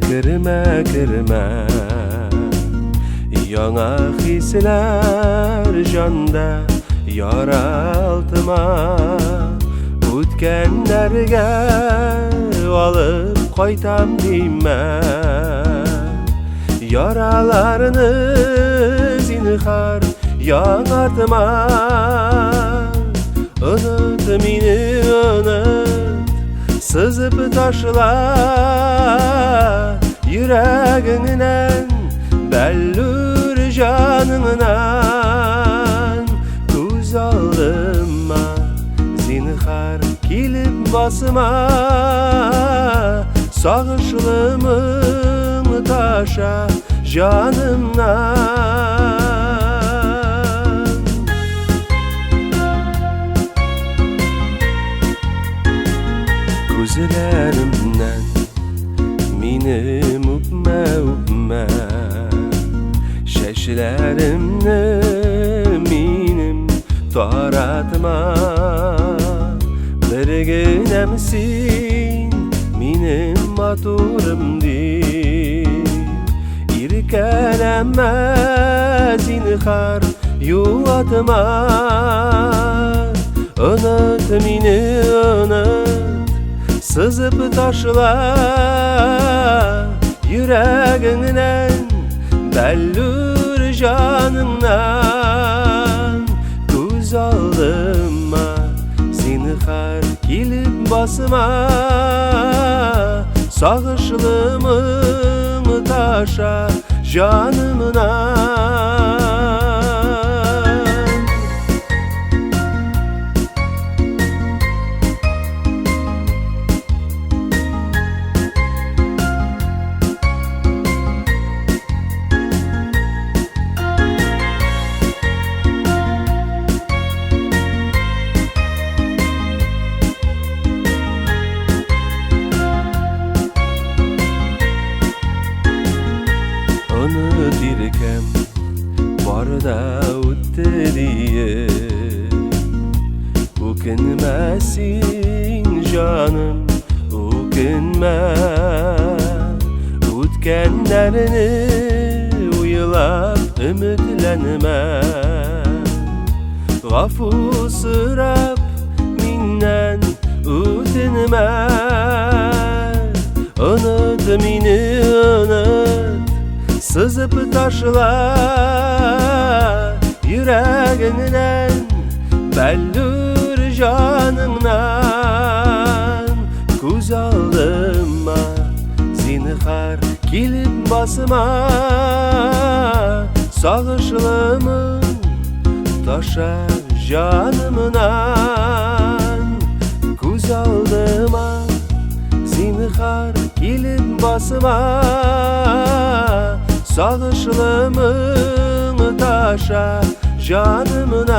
Кермә, кермә. Яңа хисләр җанда яралтма. Үткәннәргә алып кайтам димә. Яраларны зинһар яңартма. Оныт мине, оныт, сызып ташла йөрәгеңнән, бәллүр җаныңнан. Күз алдыма зинһар килеп басма, сагышлы моң таша җанымнан. Күзләремнән минем үпмә, үпмә. Чәчләремне минем таратма. Бер генәм син минем матурым дип иркәләмә, зинһар юатма. Оныт мине, оныт, сызып ташла йөрәгеңнән, бәллүр җаныңнан. Күз алдыма зинһар килеп басма, сагышлы моң таша җанымнан. Оныт, иркәм, бар да үтте диеп үкенмә син, җаным, үкенмә. Үткәннәрне уйлап өметләнмә. Гафу сорап миннән үтенмә. Оныт мине, оныт, сызып ташла йөрәгеңнән, бәллүр җаныңнан. Күз алдыма зинһар килеп басма, сагышлы моң таша җанымнан. Күз алдыма зинһар килеп басма, сагышлы моң таша җанымнан.